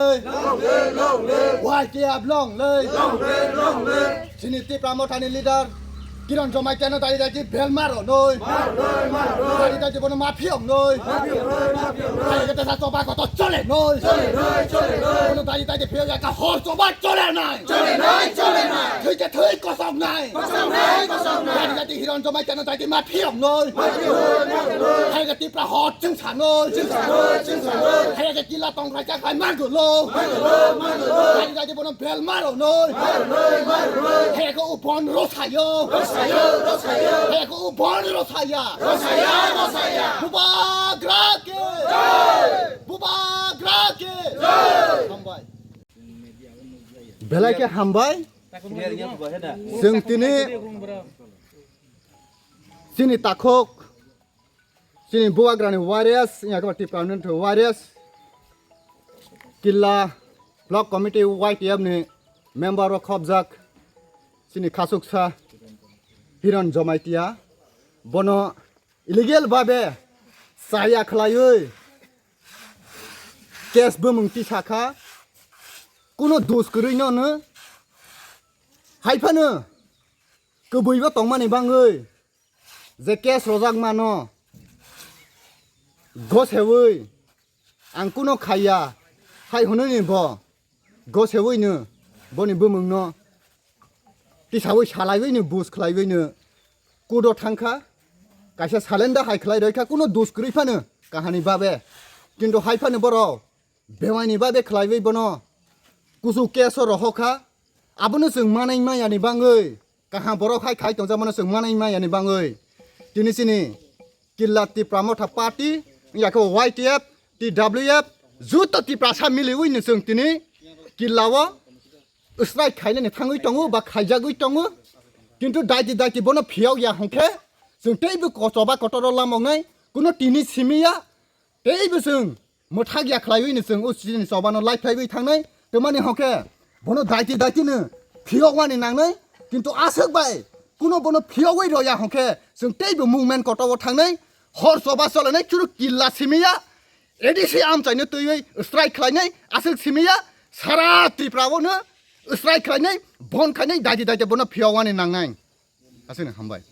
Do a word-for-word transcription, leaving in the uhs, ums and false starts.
Long live, long live. Y T F long live. Long live, long live. Chini Tipra Mothani leader Kiran Jamatia no daidi daidi belma rwnoi. Daidi daidi bono ma phiyoknoi. Hai kete sa choba koto cholenoi. Bono daidi daidi phiyok ya ka hor choba cholenai. Cholenai, cholenai. Thwi khe thwi kosoknai. Kosoknai, kosoknai. Daidi daidi Hiran Jamatia no daidi ma phiyoknoi. Hai kete Tipra hor chwng sanoi. Chwng sanoi, chwng sanoi. Hai kete kila tong rai chak hai ma gulo. Ma gulo, ma gulo. Daidi daidi bono belma rwnoi. Heko u bon rosaya. Rosaya, rosaya. Heko u bon rosaya. Rosaya, rosaya. Bubagra ke. Jai. Bubagra ke. Jai. Hambai. Belai ke hambai. Chwng tini chini takhuk, chini Bubagrani warriors, wngya khe Tipra Mothani warriors, Killa Block Committee Y T F ni member rok khobjak, chini khasuksa Hiran Jamatia, bono illegal babe chaya khlaiwi case bumung tisa kha, kuno dos kwrwi no no, hai phano kwbwi bo tongmani bangwi je case rojak mano gosewi ang kuno khaiya hai hwnwi ni bo gosewi no boni bumung no tisawi salaiwi no bus khlaiwi no kudo thangkha, kaisa salenda hai khlai roi kha kuno dos kwrwi phano kahani babe, kintu hai phano borok bewaini babe khlaiwi bono kuchuk case o rohor kha, abono chwng manai maya ni bangwi, kaham borok hai khai tongjak mano chwng manai maya ni bangwi. Tini chini Killa Tipra Motha Party, wngya khe Y T F, T W F, juto Tiprasa miliwi no chwng tini Killa o strike khainani thangwi tongo ba khaijagwi tongo. Kintu daiti daiti bono phiyok ya hwnkhe chwng teibo kochoba kotoro lamoknai, kuno tini simi ya, teibo chwng mwthak ya khlaiwi no chwng o chini choba no lai phlaiwi thangnai. Twmani hwnkhe bono daiti daiti no phiyok wani nangnai, kintu aswk bai kuno bono phiyogwi rw ya hwnkhe chwng teibo movement kotor o thangnai, hor choba cholenai chwrwk Killa simi ya, A D C amchaino twiwi strike khlainai, aswk simi ya, sara Tripura o no strike khlainai, bon khainai, daiti daiti bono phiyok wani nangnai. Aswkno hambai.